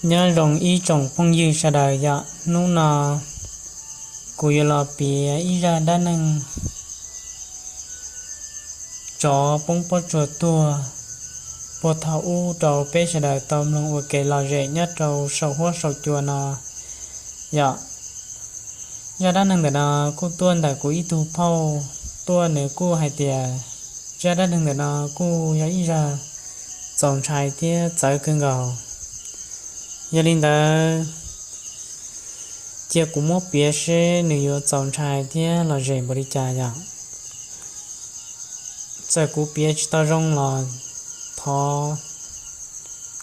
Nyob zoo ib tsoom phooj ywg sawv daws yom, hnub no kuv yuav los piav ib zaj dab neeg tsov poob pob tsuas tuag puag thaum ub rau peb sawv daws tau mloog ua kev lom zem nyob rau saum huab saum cua no yom. Zaj dab neeg ntawm no kuj tuaj ntawm kuv ib tug phauj tuaj, nws kuj hais tias zaj dab neeg ntawm no kuj yog ib zaj txaus ntshai thiab txawv kawg nkaus. Yog li ntawd, cia kuv muab piav seb nws yuav txaus ntshai thiab lom zem npaum li cas yom. Txawm kuv piav tsis tau zoo los thov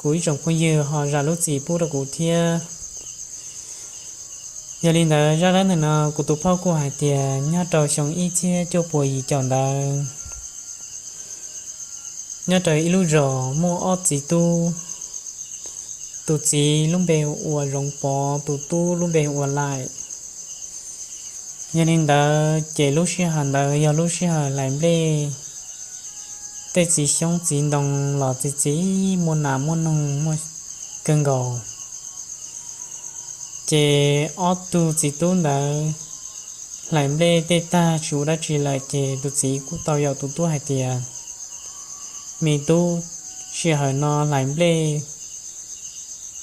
kuv ib tsoom phooj ywg ho zam lub txim pub rau kuv thiab. Yog li ntawd, zaj dab neeg no kuv tus phauj kuj hais tias nyob rau xyoo ib txhiab cuaj puas yim caum ntawd, nyob rau ib lub zos muaj ob txiv tub. Tus txiv lub npe hu ua Zoov Pov, tus tub lub npe hu ua Laim. Yog li ntawd ces lub sij hawm ntawd yog lub sij hawm hlais nplej, tej txiv xyoob txiv ntoo los txi txiv, muaj nas muaj noog muaj kawg nkaus. Ces ob tug txiv tub ntawd hlais nplej tej tag tsis ua dab tsi lawm ces tus txiv kuj tau yaum tus tub hais tias, me tub, sij hawm no hlais nplej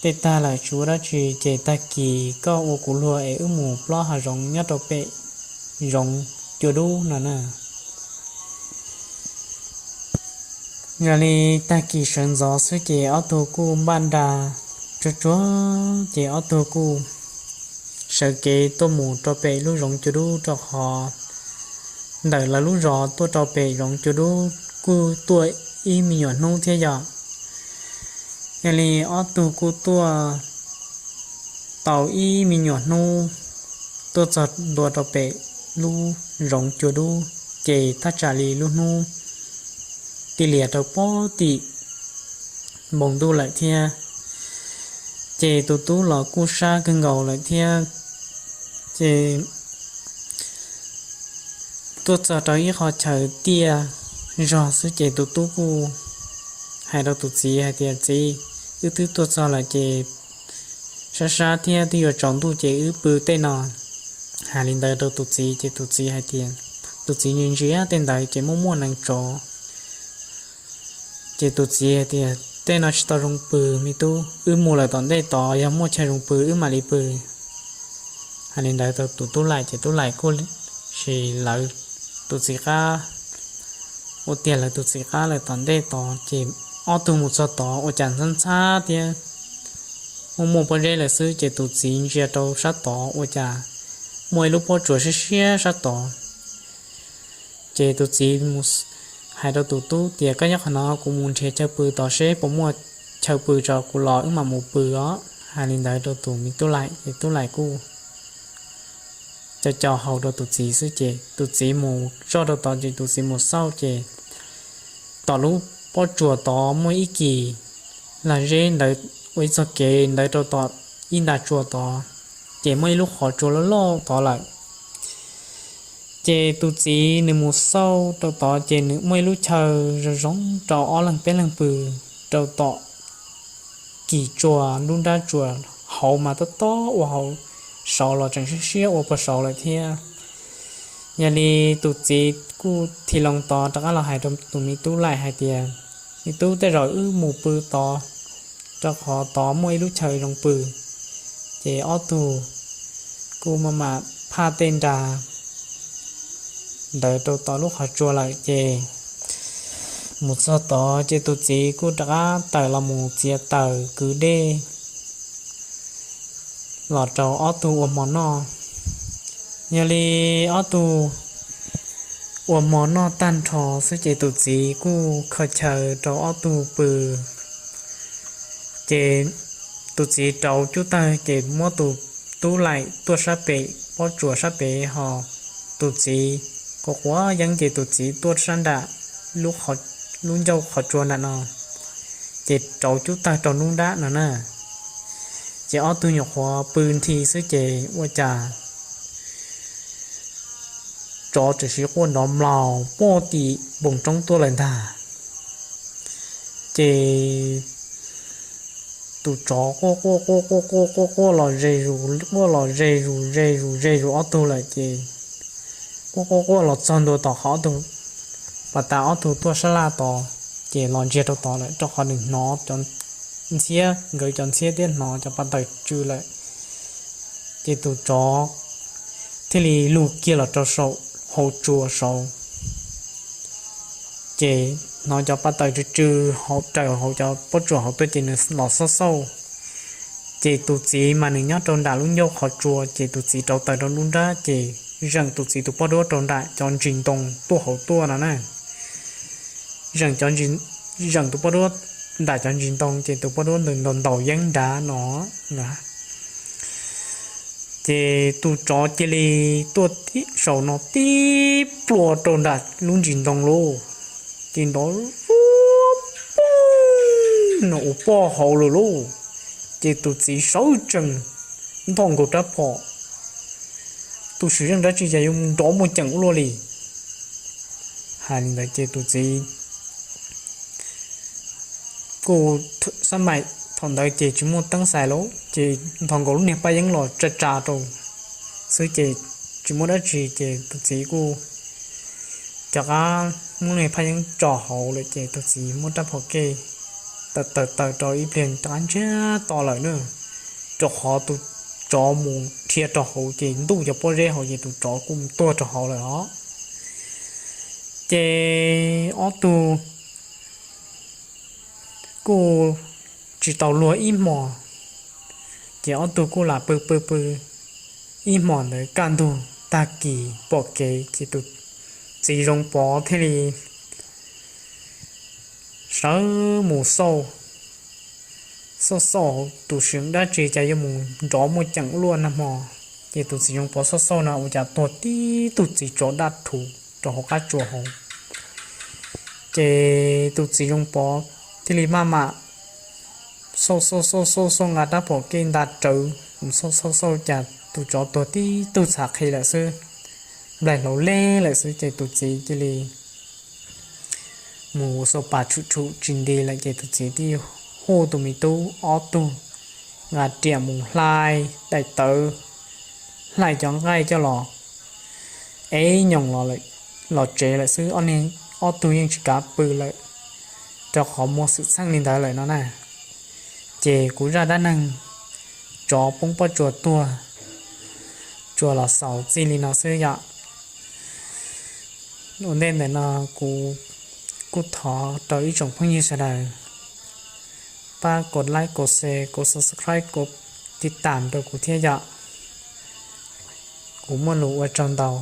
tej tag lawm tsis ua dab tsi ces tag kis koj ua kuv luag es wb mus plob hav zoov nyob rau pem zoov cua dub no na. Yog li tag kis sawv ntxov xwb ces ob tug kuj npaj nra tsuag tsuag ces ob tug kuj sawv kev tuaj mus rau pem lub zoov cua dub rau qhov ntawm lawv lub zos tuaj rau pem zoov cua dub kuj tuaj ib me nyuam hnub thiab yom. Yog li ob tug kuj tuaj tau ib me nyuam hnub, tuaj txog ntua rau pem lub zoov cua dub ces thaj tsam li lub hnub ti lias rau pob tim npoo ntuj lawm thiab. Ces tus tub los kuj sab kawg nkaus lawm thiab. Ces tuaj txog rau ib qho chaw tiaj zog xwb ces tus tub kuj hais rau tus txiv hais tias, txiv, wb twb tuaj txog lawm ces sab sab thiab twb yuav tsaus ntuj ces wb pw tej no. Hais li ntawd rau tus txiv ces tus txiv hais tias, tus txiv ntsia ntsia tej ntawd ces muaj muaj neev tsov. Ces tus txiv hais tias, tej no tsis tau zoo pw, me tub, wb mus lawm tom ntej tod yog muaj chaw zoo pw wb mam li pw. Hais li ntawd rau tus tub laim ces tub laim kuj sim lawv tus txiv qab, ua tiag lawv tus txiv qab lawm tom ntej tod ces ob tug mus txog tod ua cas ntxhab ntxhab thiab muaj muaj pob zeb lawm xwb ces tus txiv ntsia rau sab tod ua cas muaj ib lub pob tsuas siab siab sab tod. Ces tus txiv mus hais rau tus tub tias, koj nyob qhov no, kuv mus nrhiav chaw pw tod seb puas muaj chaw pw tso kuv los wb mam mus pw os. Hais li ntawd rau tus me tub laim ces tub laim kuj co co hau rau tus txiv xwb ces tus txiv mus txog rau tod ces tus txiv mus xauj ces tom lub pob tsuas tod muaj ib kis lag zeb ntawd ua ib txoj kev ntawd rau tom ib nta tsua tod, ces muaj ib lub qhov tsua loj loj tod lawm. Ces tus txiv nws mus xauj rau tod ces nws muaj ib lub chaw zoo zoo rau ob leeg peb leeg pw rau tom kis tsua, nruab nrab tsua, hauv mas tob tob ua hauv, saud los tseem siab siab ua puag saud lawm thiab. Yog li tus txiv kuj thim loo tod rov qab los hais rau tus me tub laim hais tias, me tub, tej zaum wb mus pw tod, rau qhov tod muaj ib lub chaw zoo pw. Ces ob tug kuj maj mam phaj tej nra ntawd rau tom lub qhov tsua lawm ces mus txog tod ces tus txiv kuj rov qab tawm los mus txiav taws kwv dej los rau ob tug ua hmo noj. Yog li ob tug ua hmo noj tag nrho xwb ces tus txiv kuj khaws chaw rau ob tug pw. Ces tus txiv rauv cub tawg ces muab tus tub laim tuaj sab pem pob tsuas sab pem ho tus txiv quav quav yeeb ces tus txiv tuaj sab nram lub ncauj qhov tsua nram no, ces rauv cub tawg rau nruab nrab no na. Ces ob tug nyuam qhuav pw nthi xwb ces ua cas tsov txawm sim quaj nrov mlaus puag tim npoo roob tuaj lawm ntag. Ces tus tsov quaj quaj quaj quaj quaj quaj quaj los ze zus, quaj los ze zus ze zus ze zus ob tug lawm ces quaj quaj quaj los txog ntua tom qhov ob tug pas tas ob tug tuaj sab laj tod, ces los ntsiag rau tod lawm rau qhov nws hnov cov ntxhiab, nkawd cov ntxhiab thiab hnov cov pas taws tsw lawm. Ces tus tsov thiaj li lug kiag los rau saum hauv tsua saud. Ces hnov cov pas taws tsw tsw hauv raws hauv cov pob tsuas hauv tuaj ces nws los xauj xauj. Ces tus txiv mas nws nyob rau nram lub ncauj qhov tsua, ces tus txiv rauv taws rau nruab nrab ces zeem tus txiv tus pob duab rau nram cov ntsis ntoo tuaj hauv tuaj no na. Zeem cov ntsis, zeem tus pob duab nram cov ntsis ntoo ces tus pob duab ntawd ntaus ntaus yeeb nrad no. Ces tus tsov cia li tuaj saum no tib plua rau nram lub ntsis ntoo lauj. Ces nrov poob no ua poj hauv lawm lauj. Ces tus txiv sawv tsees nthos nkaus rab phom, tus sim zeej dab tsi cas yuav mus nrov muaj ceem ua luaj li. Hais li ntawd ces tus txiv kuj, xab maim thaum ntawd ces tsis muaj teeb xais lauj, ces nthos nkaus lub niag paj yeeb los tsa tsa rau xwb ces tsis muaj dab tsi ces tus txiv kuj rov qab muab lub niag paj yeeb tso hauv lawm ces tus txiv muab rab phom kej tawm tawm tawm rau ib pliag rov qab ntsiag to lawm na, rau qhov tus tsov mus dhia rau hauv ces ntuj cov pob zeb hauv ces tus tsov kuj mus tuag rau hauv lawm os. Ces ob tug kuj tsis tau luag ib hmos, ces ob tug kuj lam pw pw pw ib hmos ntawd kaj ntug tag kis pom kev ces tus txiv Zoo Pov thiaj li sawv mus xauj, xauj xauj tus sim dab tsi cas yuav mus nrov muaj ceem ua luaj nag hmo. Ces tus txiv Zoo Pov xauj xauj no ua cas tuag tib tug txiv tsov daj thuv rau hauv qab tsua hauv. Ces tus txiv Zoo Pov thiaj li maj mam xauj xauj xauj xauj xauj nqa rab phom kej nta rawv mus xauj xauj xauj cas tus tsov tuag tib tug txhav qhi lawm xwb, nplaig hlaus leg lawm xwb ces tus txiv cia li mus ua xau pas tshum tshum tsis nti lawm ces tus txiv thiaj hu tus me tub ob tug nqa riam mus hlais daim tawv, hlais cov nqaij coj los eb nyoos los tsev lawm xwb. Ob tug yeej tsis kav pw lawm, rau qhov muaj xwm txheej li ntawd lawm no na. Ces kuv zaj dab neeg tsov poob pob tsuas tuag, tsuas los xaus txij li no xwb yom. Ua ntej ntawm no kuv kuj thov rau ib tsoom phooj ywg sawv daws pab kos like, kos share, kos subscribe, kos tiv tam rau kuv thiab yom. Kuv muaj lus ua tsaug ntau.